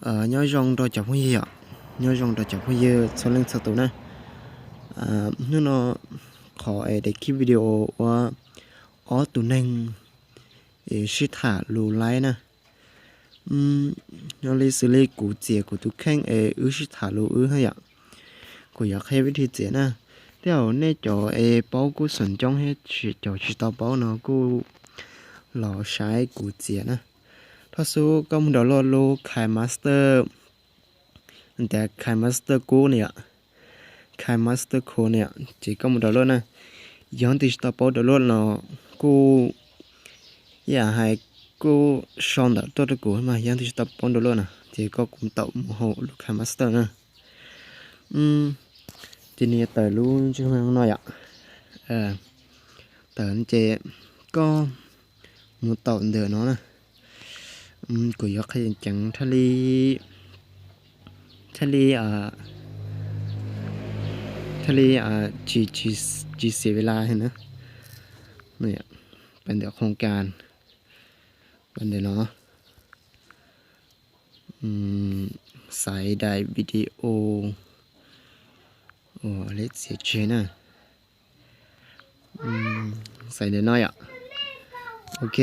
Nyob zoo rau cov phooj ywg yom, nyob zoo rau cov phooj ywg txhua leej txhua tus na. Hnub no qhov es daim clip video ua ob tus neeg es sib tham lus laib na. Nyob li xws li kuv txiav kuv tus kheej es wb sib tham lus wb na yom. Kuv yuav qhia vib thi txiav na. Tej zaum nej cov es paub kuj xoom coob thiab, cov tsis tau paub no kuj los saib kuv txiav na. Thoj xub koj mus download lub KineMaster, tias KineMaster Code na yom, KineMaster Code na yom, ces koj mus download na. Yog leej twg tsis tau paub download no kuj yam hais kuj sau ntawv tuaj rau kuv mas yog leej twg tsis tau paub download no ces koj kuj tau mus hauv lub KineMaster na. Ces nws yuav tawm lub ntsej muag no yom. Tawm ces koj mus taum ntawm no na. Kuv yuav qhia ceev thaj li, thaj li, thaj li tsis, tsis xiav vis las na. Pais ntawm qhoos kas, pais ntawm no, xaiv daim video li txiav tseg na. Xaiv daim no yom. Ok,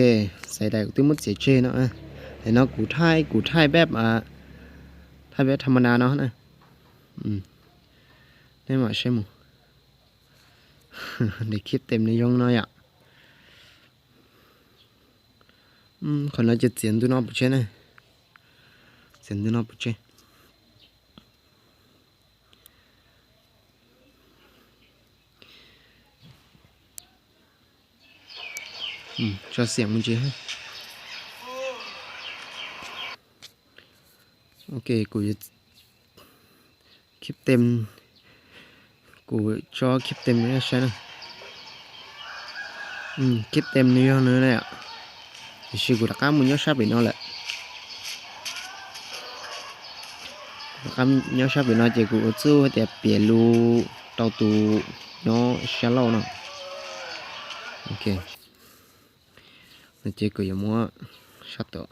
xaiv daim kuv twb muab txiav tseg no. Daim no kuv thaij, kuv thaij peb, thaij peb tha ma na no na. Nej mam saib mus. Daim khib tes nws zoo no yom. Qhov no ces txiav ntu no pov tseg na. Txiav ntu no pov tseg. Tso xiam mus ntsis. Ok, kuv khib tes, kuv tso khib tes saib na. Khib tes nws yog nws na yom. Tiam sis kuv rov qab mus nyob sab pem no lawm. Rov qab nyob sab pem no ces kuv ua txuj hais tias piav lus rau tus nyob sab laug no. Ok, no ces kuv yuav muab sab tom.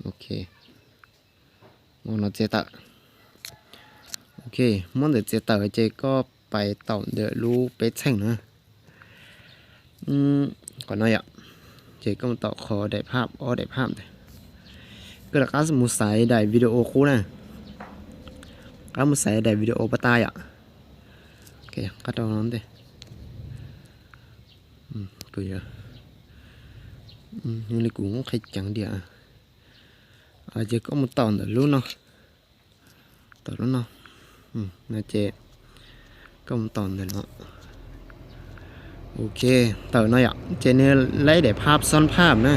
Ok, muab no txiav tawm. Ok, muab ntawm txiav tawm ces koj pais taum ntawm lub peb txheej na. Qhov no yom, ces koj mus taum qhov daim phaj, ob daim phaj ntawd. Koj rov qab mus xaiv daim video qub na. Rov qab mus xaiv daim video pab tas yom. Qab rau no ntej. Li kuv qhia ceev diam. Ces koj mus taum ntawm lub no. Taum lub no. No ces koj mus taum ntawm no. Ok, tawm no yom, ces nws laib daim phaj xob phaj na.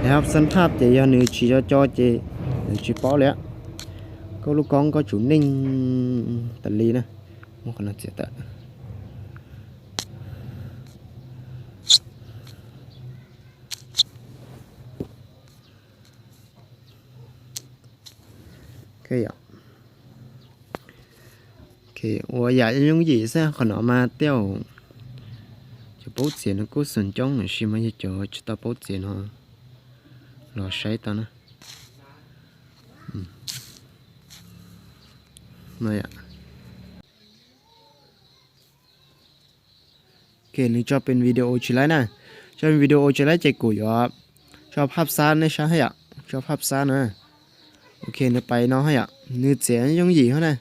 Daim phaj xob phaj ces yog nws tsis co co ces nws tsis paub li. Koj lub koob koj tsum neej tas li na. Muab qhov no txiav tawm. Ua yam yooj yim xwb, qhov no mas tej zaum cov paub txiav no kuj xoom coob, tiam sis mas yog cov tsis tau paub txiav no los saib tau na. Nws tso pes video tsis laib na. Tso pes video tsis laib ces kuv yuav tso phaj xab nej saib yom, tso phaj xab na. Ok, nws pais no yom, nws txiav yooj yim hos na.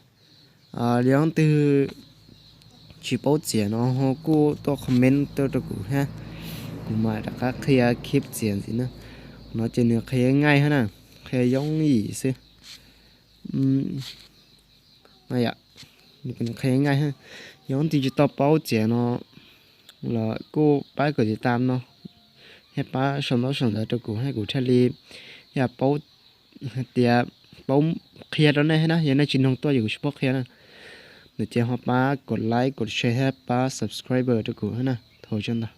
Yog leej twg tsis paub txiav no ho kuj tuaj comment tuaj rau kuv thiab, kuv mam rov qab qhia khib txiav ntxiv na. No ces nws qhia ngaij hos na, qhia yooj yim xwb. Qhia ngaij, yog leej twg tsis tau paub txiav no los kuj pab kuv tiv tam no, thiab pab sau ntaub sau ntawv rau kuv thiab kuv thiaj li yog paub tias paub qhia rau nej thiab na. Yog nej tsis noog tuaj ces kuv tsis paub qhia na. Nws ces ho pab kos like kos share thiab pab subscribe rau kuv thiab na. Thov ua tsaug ntau.